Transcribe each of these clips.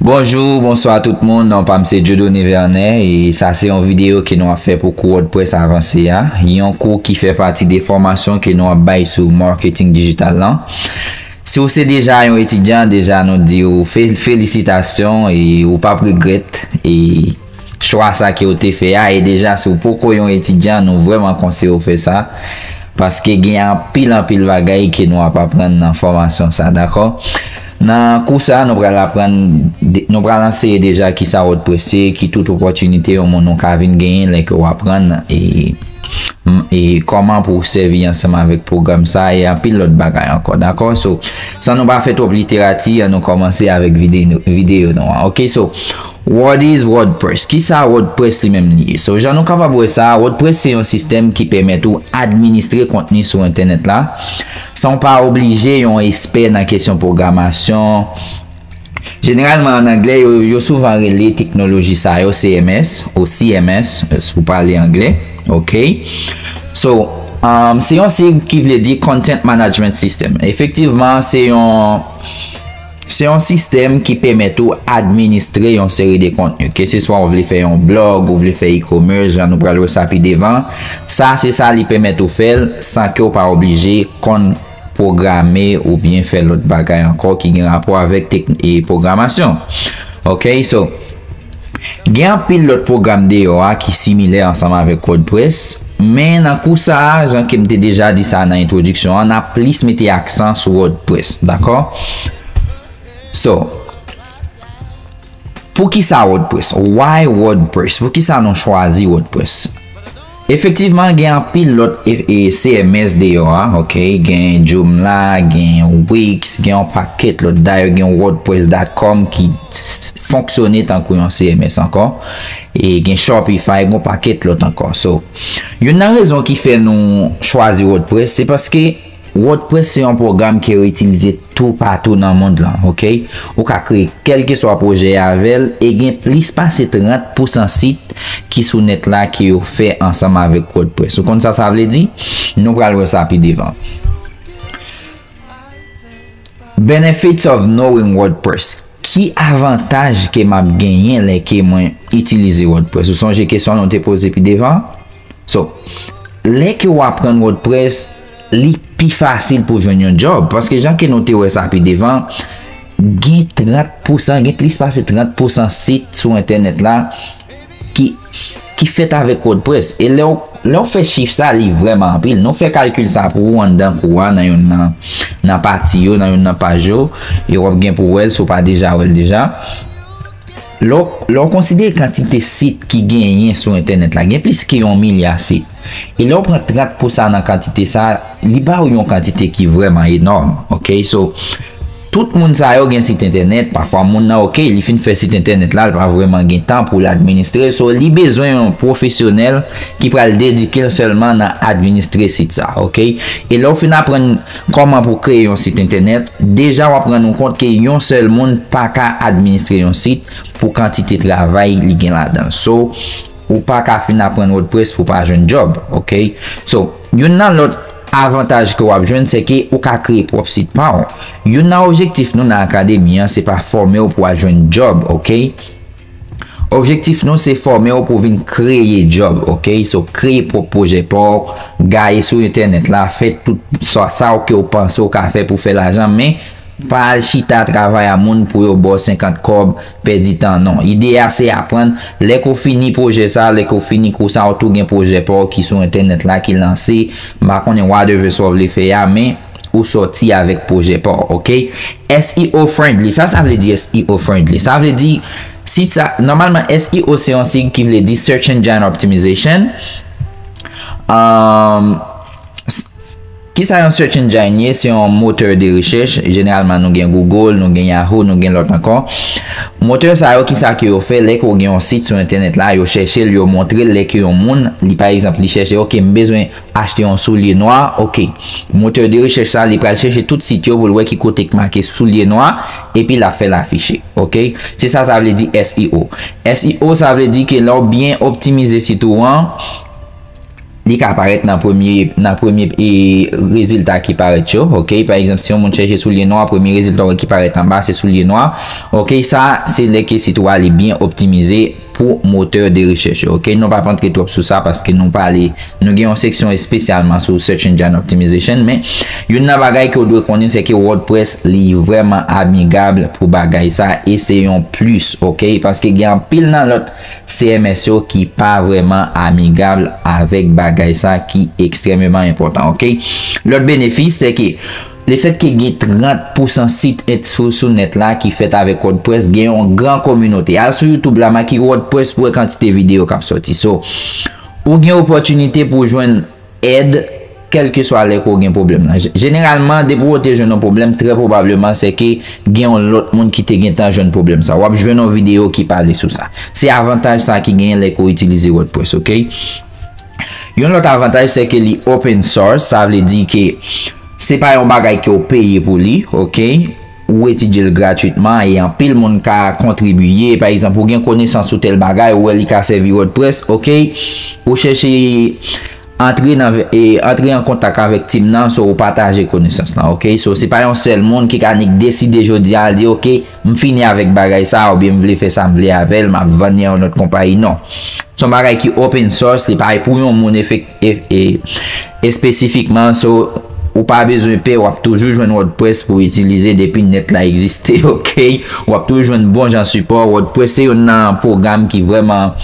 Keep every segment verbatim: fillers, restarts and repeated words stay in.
Bonjou, bonswa tout moun. Non pa m se Dieudonné Vernet e sa se yon videyo ke nou ap fè pou kou WordPress avanse a. Yon kou ki fè pati de fòmasyon ke nou ap bay sou marketing digital lan. Si w se deja yon etidyan, deja nou di w fe-, felisitasyon e ou p ap regrèt e chwa sa ke w te fè a. E deja, si w poko yon etidyan, nou vrèman konseye w fè sa. Paske gen anpil, anpil bagay ke nou ap aprann nan fòmasyon sa, dakò? Nan kou sa, nou pral aprann, nou pral anseye deja kisa WordPress ye, ki tout opòtinite yon moun ou ka vin genyen lè ke w aprann e, e kòman pou w sèvi ansanm avèk pwogram sa e anpil lòt bagay ankò, dakò? So, san nou pa fè twòp literati, ann nou kòmanse avèk vide-, videyo nou an. Ok, so, What is WordPress? Kisa WordPress li menm li ye? So, jan nou kapab wè sa, WordPress se yon sistèm ki pèmèt ou administre kontni sou entènèt la, san w pa oblije yon espè nan kesyon pwogramasyon. Jeneralman, an anglè, yo, yo souvan rele teknoloji sa yo C M S ou C M S, si w pale anglè, ok? So, um, se yon sig ki vle di Content Management System. Efektivman, se yon, se yon sistèm ki pèmèt ou administre yon seri de kontni. Keseswa w vle fè yon blòg, ou vle fè e-commerce, jan nou pral wè sa pi devan, sa se sa li pèmèt ou fè l san ke w pa oblije konn pwograme oubyen fè lòt bagay ankò ki gen rapò avèk tek-, e pwogramasyon. Ok, so, gen anpil lòt pwogram deyò a ki similè ansanm avèk WordPress, men nan kou sa a, jan ke m te deja di sa nan entwodiksyon an, n ap plis mete aksan sou WordPress, dakò? So, poukisa WordPress? Why WordPress? Poukisa nou chwazi WordPress? Efektivman, gen anpil lòt e, e, C M S deyò a, ok? Gen Joomla, gen Wix, gen yon pakèt lòt. Dayè, gen WordPress dot com ki s-, fonksyone tankou yon C M S ankò. E gen Shopify, gen yon pakèt lòt ankò. So, youn nan rezon ki fè nou chwazi WordPress, se paske WordPress se yon pwogram ke yo itilize toupatou nan mond lan, ok? Ou ka kreye kèlkeswa pwojè avè l e gen plis pase trant pousan sit ki sou nèt la ke yo fè ansanm avèk WordPress. Ou konn sa sa vle di? Nou pral wè sa pi devan. Benefits of knowing WordPress. Ki avantaj ke m ap genyen lè ke mwen itilize WordPress? Ou sonje kesyon nou te poze pi devan? So, lè ke w aprann WordPress, li pi fasil pou jwenn yon djòb. Paske jan ke nou te wè sa pi devan, gen trant pousan, gen plis pase trant pousan sit sou entènèt la ki, ki fèt avèk WordPress. E lè w, lè w fè chif sa, li vrèman anpil. Nou fè kalkil sa pou ou anndan kou a, nan youn nan, nan pati yo, nan youn nan paj yo, e w ap gen pou w wè l si w pa deja wè l deja. Lè w, lè w konsidere kantite sit ki genyen sou entènèt la, gen plis ke yon milya sit. E lè w pran trant pousan nan kantite sa, li ba w yon kantite ki vrèman enòm, ok? So, tout moun sa yo gen sit entènèt, pafwa moun nan, ok, li fin fè sit entènèt la, li pa vrèman gen tan pou l administre, so, li bezwen yon pwofesyonèl ki pral dedike l sèlman nan administre sit sa, ok? E lè w fin aprann kòman pou kreye yon sit entènèt, deja w ap rann ou kont ke yon sèl moun pa ka administre yon sit pou kantite travay li gen ladan l. So, ou pa ka fin aprann WordPress pou pa jwenn djòb, ok? So, youn nan lòt avantaj ke w ap jwenn, se ke ou ka kreye pwòp sit pa w. Youn nan objektif nou nan akademi an, se pa fòme w pou al jwenn djòb, ok? Objektif nou, se fòme w pou vin kreye djòb, ok? So, kreye pwòp pwojè pa w, gaye sou entènèt la, fè tout sa, sa w ke w panse w ka fè pou fè lajan, men pa al chita travay a moun pou yo ba w senkant kòb, pèdi tan, non. Ide a se aprann, lè ke w fini pwojè sa, lè ke w fini kou sa, w tou gen pwojè pa w ki sou entènèt la, ki lanse, m pa konnen whatever sa w vle fè a, men ou sòti avèk pwojè pa w, ok? S E O friendly, sa sa vle di S E O friendly? Sa vle di, si sa, nòmalman S E O se yon sig ki vle di Search Engine Optimization. Um, s-, kisa yon search engine ye? Se yon motè de rechèch. Jeneralman, nou gen Google, nou gen Yahoo, nou gen lòt ankò. Motè sa yo, kisa ke yo fè? Lè ke w gen yon sit sou entènèt la, yo chèche l, yo montre l, lè ke yon moun, li, pa egzanp, li chèche, ok, m bezwen achte yon soulye nwa, ok. Motè de rechèch sa, li pral chèche tout sit yo pou l wè ki kote k make soulye nwa, epi l ap fè l afiche, ok. Se sa sa vle di S E O. S E O, sa vle di ke lè w byen optimize sit ou an, Li ka parèt nan premye, nan premye e, rezilta ki parèt yo, ok? Pa egzanp, si yon moun chèche soulye nwa, premye rezilta w wè ki parèt anba se soulye nwa, ok? Sa se lè ke sit ou a li byen optimize pou motè de rechèch yo, ok? Nou p ap antre twòp sou sa paske nou pale, nou gen yon seksyon espesyalman sou Search Engine Optimization, men youn nan bagay ke w dwe konnen se ke WordPress li vrèman amigab pou bagay sa e se yon plis, ok? Paske gen anpil nan lòt C M S yo ki pa vrèman amigab avèk bagay sa ki ekstrèmeman enpòtan, ok? Lòt benefis se ke lefèt ke gen trant pousan sit sou, sou nèt la ki fèt avèk WordPress, gen yon gran kominote. Al sou YouTube la, make WordPress pou wè kantite videyo k ap sòti. So, ou gen opòtinite pou jwenn èd kèlkeswa lè ke w gen pwoblèm nan. Jeneralman, depi w te jwenn yon pwoblèm, trè pwobableman se ke gen yon lòt moun ki te gentan jwenn pwoblèm sa. W ap jwenn yon videyo ki pale sou sa. Se avantaj sa ki genyen lè ke w itilize WordPress, ok? Yon lòt avantaj se ke li open source, sa vle di ke se pa yon bagay ke w peye pou li, ok? Ou etidye l gratwitman e anpil moun ka kontribiye. Pa egzanp, ou gen konesans sou tèl bagay, ou wè li ka sèvi WordPress, ok? Ou chèche antre nan, e, antre an kontak avèk team nan, so ou pataje konesans lan, ok? So se pa yon sèl moun ki ka nik deside jodi a, l di, ok, m fini avèk bagay sa, oubyen m vle fè sa m vle avè l, m ap vann li a yon lòt konpayi, non. Se yon bagay ki open source, li pa pou yon moun efek, e, e, espesifikman, so ou pa bezwen pè, w ap toujou jwenn WordPress pou itilize depi nèt la egziste, ok? W ap toujou jwenn bon jan sipò. WordPress se youn nan pwogram ki vrèman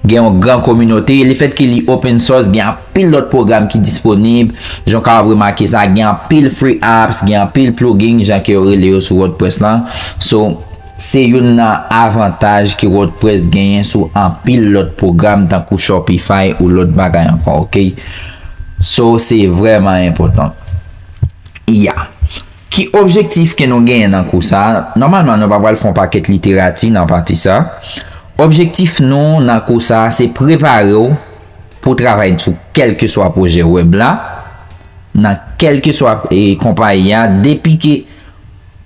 gen yon gran kominote. Lefèt ke li open source, gen anpil lòt pwogram ki disponib. Jan w kapab remake sa, gen anpil free apps, gen anpil plugin, jan ke yo rele yo sou WordPress lan. So, se youn nan avantaj ke WordPress genyen sou anpil lòt pwogram tankou Shopify ou lòt bagay ankò, ok? So, se vrèman enpòtan. Ya. Ki objektif ke nou genyen nan kou sa a? Nòmalman, nou pa pral fè yon pakèt literati nan pati sa. Objektif nou nan kou sa a, se prepare w pou w travay sou kèlkeswa pwojè wèb la, nan kèlkeswa, e, konpayi a, depi ke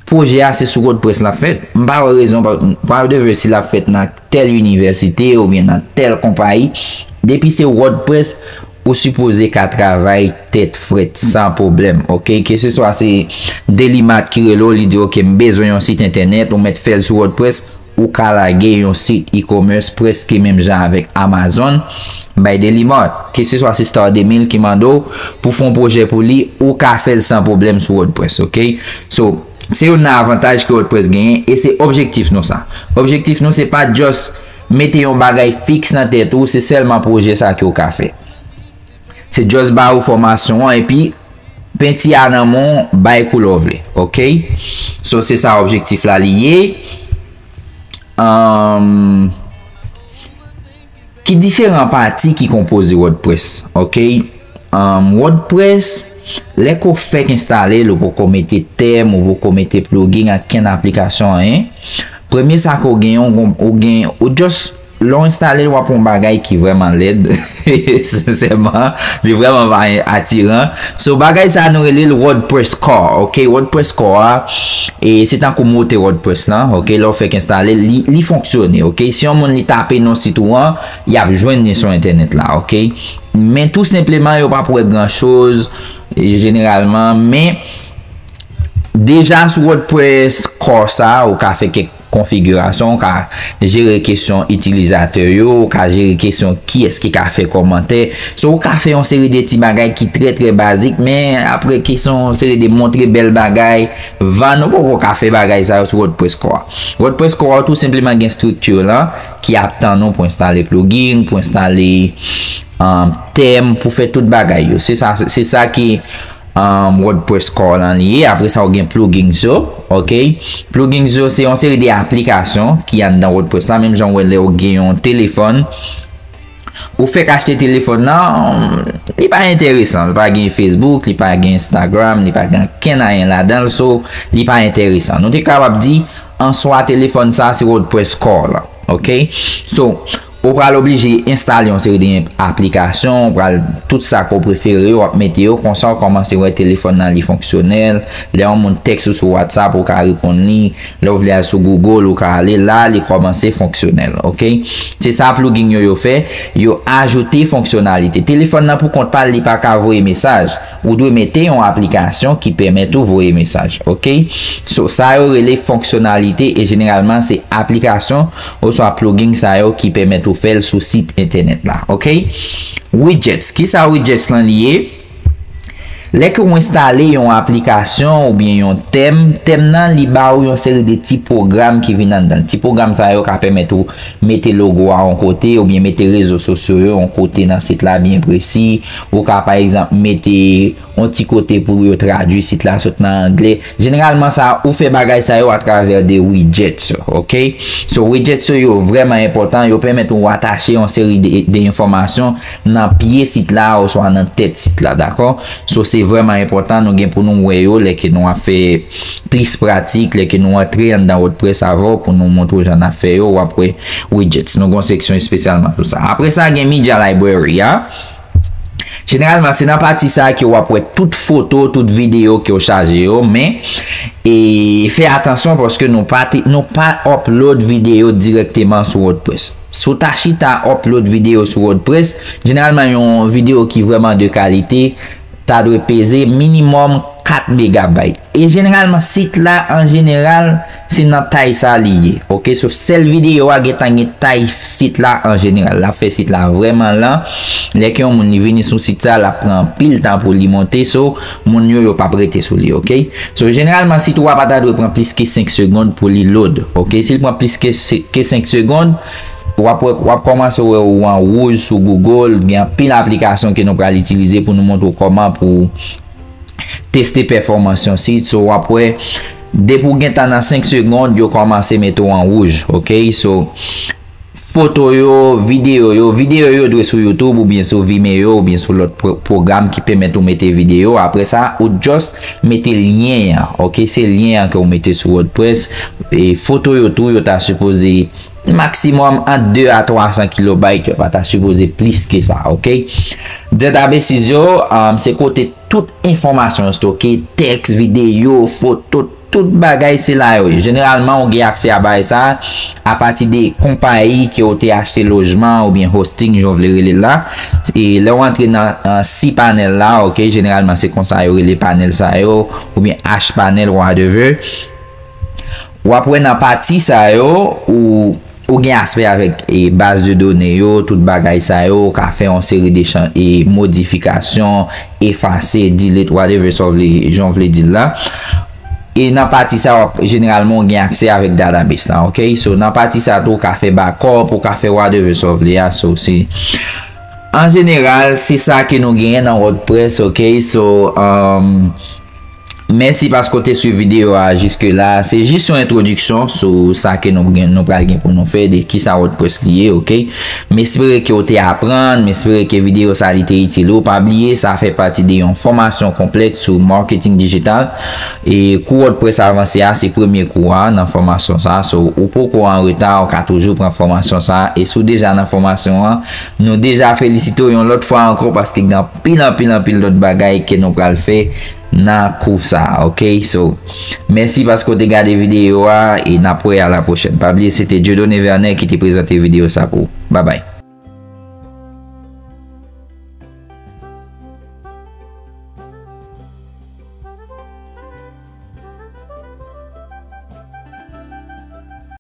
pwojè a se sou WordPress l ap fèt. M pa wè rezon, pa, pa de vre si l ap fèt nan tèl inivèsite oubyen nan tèl konpayi. Depi se WordPress, ou sipoze ka travay tèt frèt, san pwoblèm, ok? Keseswa se Daily Mart ki rele w, li di, ok, m bezwen yon sit entènèt, ou mèt fè l sou WordPress, ou ka lage yon sit e-commerce prèske menm jan avèk Amazon bay Daily Mart. Keseswa se Star de mil ki mande w pou fè yon pwojè pou li, ou ka fè l san pwoblèm sou WordPress, ok? So, se youn nan avantaj ke WordPress genyen e se objektif nou sa. Objektif nou se pa just mete yon bagay fiks nan tèt ou, se sèlman pwojè sa ke w ka fè. Se just ba ou fòmasyon an epi penti a nan men w, bay koulè w vle, ok? So, se sa objektif la li ye. Ahn, ki diferan pati ki konpoze WordPress, ok? Ahn, WordPress, lè ke w fèk enstale l, ou poko mete tèm, ou poko mete plugin, ankenn aplikasyon, anyen. Premye sa ke w genyen, ou gon, ou gen, ou just, lè w enstale l, w ap wè yon bagay ki vrèman lèd, sensèman, li vrèman pa atiran. So, bagay sa a, nou rele l WordPress Core, ok? WordPress Core a, e se tankou motè WordPress lan, ok? Lè w fèk enstale l, li, li fonksyone, ok? Si yon moun li tape non sit ou an, y ap jwenn li sou entènèt la, ok? Men tou senpleman, yo p ap wè gran choz, jeneralman, men deja sou WordPress Core sa, ou ka fè kèk konfigirasyon, ou ka jere kesyon itilizatè yo, ou ka jere kesyon kiyès ki ka fè kòmantè. So, ou ka fè yon seri de ti bagay ki trè, trè bazik, men apre kesyon, yon seri de montre bèl bagay, van, ou poko ka fè bagay sa yo sou WordPress Core. WordPress Core tou senpleman gen estrikti lan ki ap tann ou pou enstale plugin, pou enstale, um, tèm, pou fè tout bagay yo. Se sa, se sa ki, um, WordPress Core lan li ye. Apre sa, ou gen plugins yo, ok? Plugins yo, se yon seri de aplikasyon ki anndan WordPress la. Menm jan w wè lè w gen yon telefòn, ou fèk achte telefòn nan, li pa enteresan. Li pa gen Facebook, li pa gen Instagram, li pa gen ankenn anyen ladan l, so, li pa enteresan. Nou te kapab di, answa, telefòn sa, se WordPress Core la, ok? So, Ou pral oblije enstale yon seri de aplikasyon, ou pral tout sa ke w prefere yo, w ap mete yo, konsa w kòmanse wè telefòn nan li fonksyonèl. Lè yon moun tèks ou sou WhatsApp, ou ka reponn li. Lè w vle al sou Google, ou ka ale la, li kòmanse fonksyonèl, oke? Se sa plugin yo, yo fè, yo ajoute fonksyonalite. Telefòn nan pou kont pa l, li pa ka voye mesaj. Ou dwe mete yon aplikasyon ki pèmèt ou voye mesaj, oke? So, sa yo rele fonksyonalite e jeneralman se aplikasyon oswa plugin sa yo ki pèmèt ou fè l sou sit entènèt la, oke? Widgets, kisa widgets lan li ye? Lè ke w enstale yon aplikasyon oubyen yon tèm, tèm nan li ba ou yon seri de ti pwogram ki vin anndan l. Ti pwogram sa yo ka pèmèt ou mete logo a yon kote oubyen mete rezo sosyo yo yon kote nan sit la byen presi. Ou ka, pa egzanp, mete yon ti kote pou yo tradui sit la sot nan anglè. Jeneralman, sa, ou fè bagay sa yo atravè de widgets, oke? So, widgets yo, yo vrèman enpòtan, yo pèmèt ou atache yon seri de, de enfòmasyon nan pye sit la oswa nan tèt sit la, dakò? So, se vrèman enpòtan, nou gen pou nou wè yo lè ke nou ap fè plis pratik, lè ke nou antre anndan WordPress avè w pou nou montre w jan n ap fè yo, w ap wè widgets. Nou gen yon seksyon espesyalman pou sa. Apre sa, gen Media Library a. Jeneralman, se nan pati sa a ke w ap wè tout foto, tout videyo ke w chaje yo, men, e, fè atansyon paske nou pa te, nou pa upload videyo dirèkteman sou WordPress. Si w ta chita upload videyo sou WordPress, jeneralman yon videyo ki vrèman de kalite, ta dwe peze minimòm kat megabayt. E jeneralman, sit la, an jeneral, se nan tay sa li ye. Oke, so sèl videyo a gentan gen tay sit la an jeneral. L ap fè sit la vrèman lan. Lè ke yon moun li vini sou sit sa, l ap pran anpil tan pou li monte. So, moun yo, yo p ap rete sou li, oke? So, jeneralman, sit ou a pa ta dwe pran plis ke senk segonn pou li load, oke? Si l pran plis ke se-, ke senk segonn, w ap wè, w ap kòmanse wè ou an wouj sou Google. Gen anpil aplikasyon ke nou pral itilize pou nou montre w kòman pou teste pèfòmans yon sit. So, w ap wè, depi w gentan nan senk segonn, yo kòmanse mete w an wouj, oke? So, foto yo, videyo yo, videyo yo dwe sou YouTube oubyen sou Vimeo oubyen sou lòt pro-, pwogram ki pèmèt ou mete videyo. Apre sa, ou just mete lyen an, oke? Se lyen an ke w mete sou WordPress. E foto yo tou, yo ta sipoze maksimòm ant de a twa san kilobayt, yo pa ta sipoze plis ke sa, oke? Databases yo, um, se kote tout enfòmasyon yo stoke, tèks, videyo, foto, tout bagay se la yo ye. Jeneralman, ou gen aksè a bagay sa a apati de konpayi ke w te achte lojman oubyen hosting, jan w vle rele l la. E lè w antre nan, uh, cPanel la, oke, jeneralman se konsa yo rele panèl sa yo, oubyen H panel, whatever. W ap wè nan pati sa yo, ou, ou gen aspè avèk, e, baz de done yo, tout bagay sa yo, ou ka fè yon seri de chan-, e, modifikasyon, efase, delete, whatever sa w vle, jan w vle di l la. E nan pati sa, w ap, jeneralman, ou gen aksè avèk database la, oke? So, nan pati sa tou, ou ka fè backup, ou ka fè whatever sa w vle a, so, se, an jeneral, se sa ke nou genyen nan WordPress, oke? So, um, mèsi paske w te swiv videyo a jiske la. Se jis yon entwodiksyon sou sa ke nou gen, nou pral gen pou nou fè, de kisa WordPress li ye, oke? M espere ke w te aprann, m espere ke videyo sa li te itil ou. Pa bliye, sa fè pati de yon fòmasyon konplèt sou marketing digital. E kou WordPress avanse a, se premye kou a nan fòmasyon sa. So, ou poko an reta, ou ka toujou pran fòmasyon sa. E si w deja nan fòmasyon an, nou deja felisite w yon lòt fwa ankò paske gen anpil, anpil, anpil lòt bagay ke nou pral fè nan kou sa, oke? So, mèsi paske w te gade videyo a e n ap wè a la pwochèn. Pa bliye, se te Dieudonné Vernet ki te prezante videyo sa pou ou. Babay.